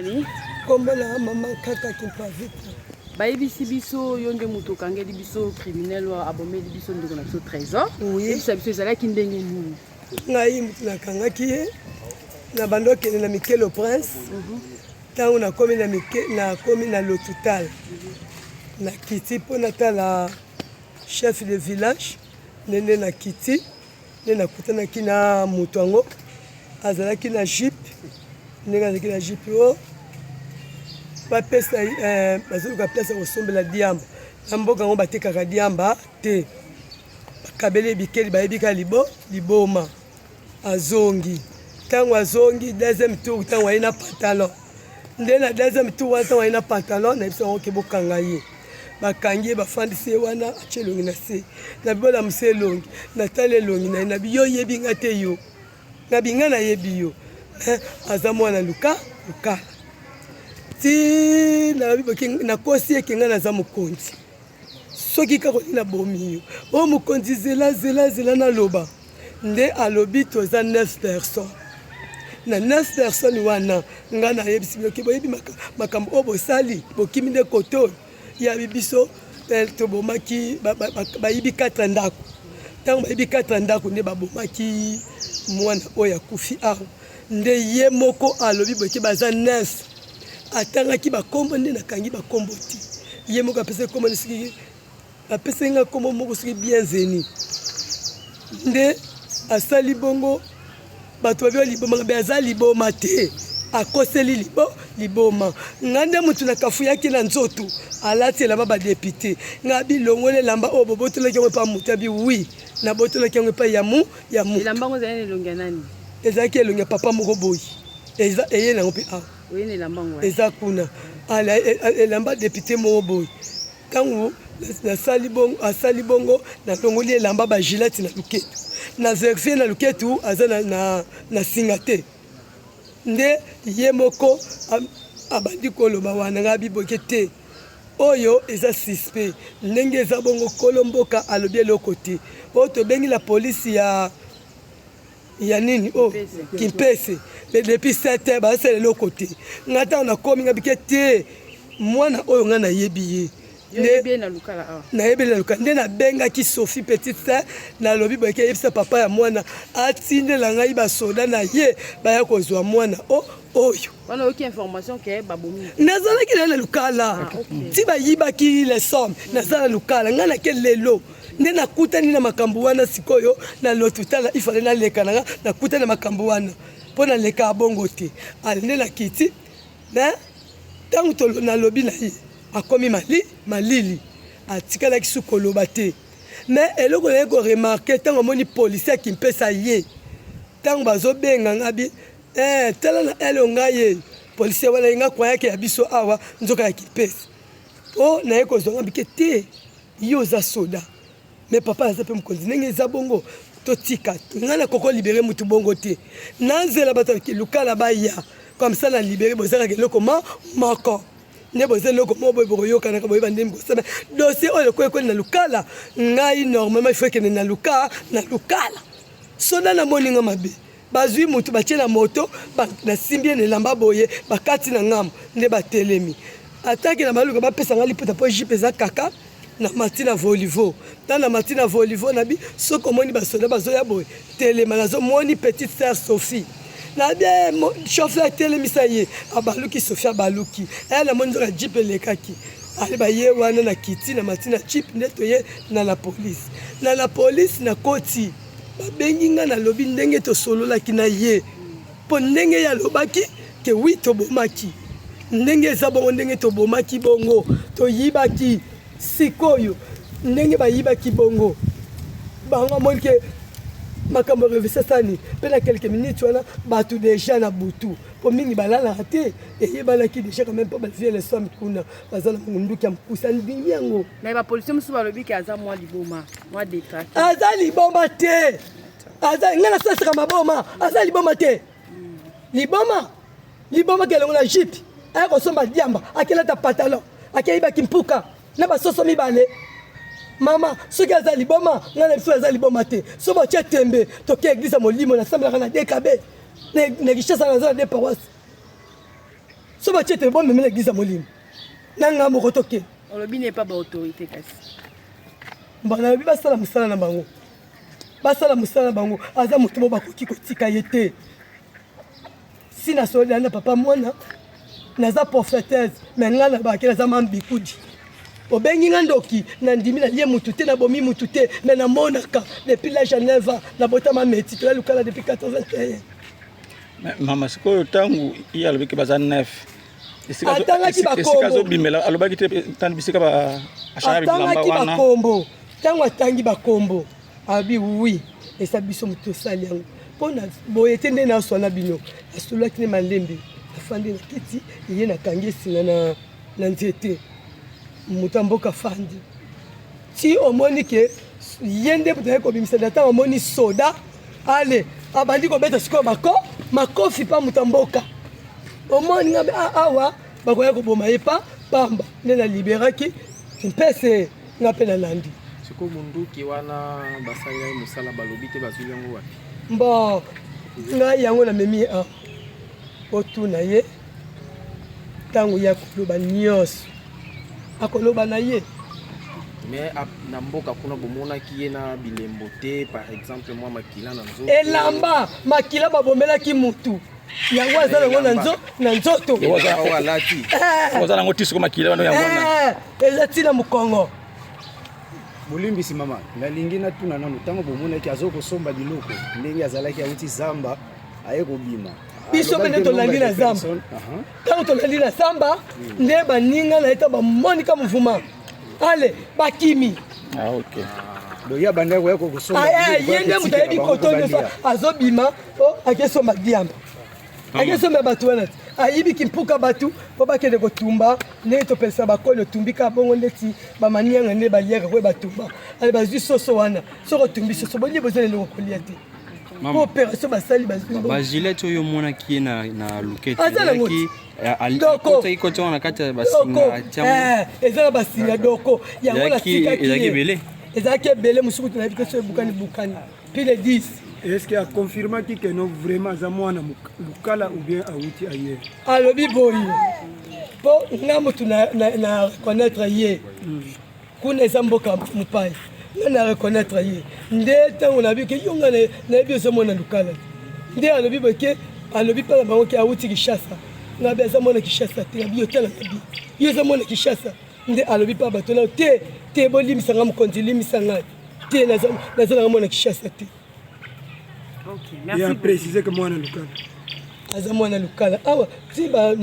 Nkombo na mama Kaka Kimpavita. Bayebisi biso yo nde moto okangeli biso criminel oyo abomeli biso ndeko na biso Trésor. Oui. Yebisa biso ezalaki ndenge nini? Ngai moto nakangaki ye na bando okende na Mikelo Prince. Ntango nakomi na mike nakomi na lotutal nakiti mpo natala chef de village ndende nakiti nde nakutanaki na moto yango azalaki na jipe ndenge azalaki na jipe oyo bapesa eh, bazoluka place ya kosombela diamba na mboka yango batekaka diamba te bakabeli ebikeli bayebi kaka libo liboma azongi ntango azongi deuxième tour ntango aye na pantalon nde na deuxième tour wana ntango aye na pantalon na biso yango ke bokanga ye bakangi ye bafandisi ye wana atye elongi na se nabi bolamusa elongi natali elongi na ye nabi yo oyebi nga te yo nabi nga nayebi yo eh, aza mwana luka lukala ti nalobi nakosi eke nga naza mokonzi soki kaka olingi nabomi yo o mokonzi zela zela zela naloba nde alobi toza 9 personnes na 9 personnes wana ngai nayebisi bino ke boyebi makambo oyo bosali bokimi nde kote oyo yabi biso eh, tobomaki bayibi 4 ndako ntango bayibi 4 ndako nde babomaki mwana oyo akufi awa nde ye moko alobi boye baza 9 atangaki bakombo nde nakangi bakombo te ye moko apesaki kombo nde soki apesaki nga kombo moko soki bienvenu nde asali bongo bato babi liboma ngabe aza liboma te akoseli libo liboma nga nde motu nakafuyaki na nzoto alati elamba badepute nga bilongoli elamba oyo bobotolaki yango epa motu abi wi nabotolaki yango epai ya mu ya motu elamba yango ezali na elongi ya nani ezalaki elongi ya papa moko boye eza eye nango mpe awa eza kuna e, e, elamba depute moko boye ntango nasali bongo asali bongo nalongoli elamba bagilete na luketu na verifie na luketu aza na, na, na singa te nde ye moko abandi koloba wana ngai biboke te oyo eza suspect ndenge eza bongo kolo mboka alobi eloko te oyo tobengi la polisi ya ya nini o oh, kimpese mais depuis 7 heures bazosala eloko te ngai ntango nakomi ngai bike te mwana oyo ngai nayebi ye nayebi na lukala nde nabengaki sophie petite sœur nalobi boyeke eyebisa papa ya mwana atindela ngai basoda na ye baya kozwa mwana o oyo nazalaki naye na lukala ah, ti bayibaki le somme naza na lukala ngai nake lelo nde nakutani na makambo wana sikoyo na lotutala ifale naleka na nga nakutani na makambo wana mpo naleka bongo te ale nde nakiti me ntango nalobi na ye akomi mali malili atikalaki su koloba te me eloko naye koremarke ntango amoni policier akimpesa ye ntango bazobenga nga bi eh, tala na ele ngai ye policier wana ye nga kwayaki ya biso awa nzoka ya kimpesa o naye kozwa nga bike te yo oza soda me papa aza mpe mokonzi ndenge eza bongo totika ngai nakoko libere motu bongo te nazela bato ya lukala baya comme ça na libere bozalaka eloko ma moko nde boza eloko moko boye bokoyokanaka boyeba ndenge bosala dossier oyo lokola ekoli na lukala ngai normalement il faut ekende na luka na lukala soda namoni nga mabe bazwi motu batie na moto nasimbi ye na elamba boye bakati na ngambo nde batelemi atake na baluka bapesa nga liputa mpo jipe eza kaka na mati na volivo ntango na mati na volivo nabi soki omoni basoda bazoya boye telema nazomoni petite sœur sophie nabi eh, chauffeur atelemisa ye abaluki sophie abaluki eh, namoni nzoka jipe elekaki ale baye wana na kiti na mati na jipe nde toye na la police na la police nakoti babengi nga nalobi ndenge tosololaki na ye mpo ndenge ye alobaki ke wi tobomaki ndenge eza bongo ndenge tobomaki bongo toyibaki sikoyo ndenge bayibaki bongo bango amoni ke makambo revisa sani mpe na quelques minutes wana bato deja na butu mpo mingi balalaka te eyebanaki deja quand même mpo bavie le somme kuna baza na munduki ya mokuse andimi yango mais bapolisier mosusu balobi ke aza mwa liboma mwa detrake aza liboma te aza ngai nasalisaka maboma aza liboma te liboma liboma kelongo na jipe aya kosomba diamba akelata pantalon akeyibaki mpuka na basoso mibale mama soki aza liboma ngai na biso aza liboma te so batie tembe toke eglise ya molimo nasambelaka na dkb na kinshasa naza na de paroisse. So batie te bomemela église ya molimo na ngai moko tokende. Olobi ne pa baautorité kasi. Nalobi basala mosala na bango, basala mosala na bango. Aza moto mo bakoki kotika ye te. Si nasololi na papa mwana, naza prophétesse, mais ngai nabaki naza mambikudi. Obengi nga ndoki, nandimi. Nalie mutu te, nabomi mutu te, mais namonaka depuis l'âge ya 9 ans. Nabotama meti, toya Lukala depuis 81. Mama, sikoyo ntango ye alobaki baza 9, Atangaki bakombo. Azobimela, alobaki te tani bisika ashaka bilamba Atangaki wana? bakombo. Ntango atangi bakombo, abi oui, eza biso moto osali yango. Mpo na boye te nde naswana bino. Nasololaki ne malembe, afandi na kiti, ye nakangi esinga na nzete. Moto ya mboka afandi ti omoni ke ye nde moto aye kobimisa. Na ntango omoni soda ale abandi kobeta sikoyo bako makofi mpa moto ya mboka, omoni nga awa bakoya koboma ye pa pamba. Nde naliberaki mpese nga mpe nalandi. Sikoyo munduki wana basalelaki mosala, balobi te bazwi yango wapi? Bon, ngai yango namemi ye awa, otuna ye. Ntango ye akoloba nyonso, akoloba na ye. Mais na mboka kuna bomonaki ye na bilembo te, par exemple mwa makila na nzoto? Elamba makila babomelaki mutu, yango aza nango na nzoto. Oyo alati? Oza nango ti siko makila wana, yango wana? Eza ntina mokongo. Bolimbisi mama, nalingi natuna nano: ntango bomonaki aza kosomba biloko, ndenge azalaki awuti zamba aye kobima? Biso mpe nde tolandi na zamba. Ntango tolandi na zamba, nde baninga na ye ta bamonika mouvement, ale bakimi. Ah, ok. Donc ye abandaki koya kosomba? Ye nde moto ayebi koto nyonso. Azobima o akesomba diamba, akesomba bato wana te. Ayibiki mpuka bato mpo bakende kotumba, ndenge topelisa bakoni, otumbi kaka bongo ndeti bamanianga nde baliaka koye batumba. Ale bazwi soso wana, soki otumbi soso bolie, boza na eloko kolia te mpo opération basali, bazwi. Bagilets oyo omonaki ye na luketu? Aza nango. Doko. Akotaki koti wana na kati ya basinga atiango? Eza na basinga doko yango. Ezalaki Natikaki. ebele? Ezalaki ebele. Mosuku nayebi te so ebukani bukani pile 10. Est ce que aconfirmaki ke no vraiment aza mwana Lukala ou bien awuti ailleurs? Alobi boye mpo nga motu na reconnaître ye. Kuna eza mboka mopaya, nga na reconnaître ye. Nde ntango nayebi ke yo nga nayebi eza mwana Lukala, nde alobi boye ke alobi mpa na bango ke awuti Kinshasa. Nga be aza mwana Kinshasa te. Nabi yo tala, nabi yo eza mwana Kinshasa. Nde alobi mpa bato nao te te, bolimbisa nga, mokonzi limbisa ngai te, naza nanga mwana Kinshasa te. Ok, ye merci. Aprécise ke mwana Lukala. Aza mwana Lukala awa ti ba.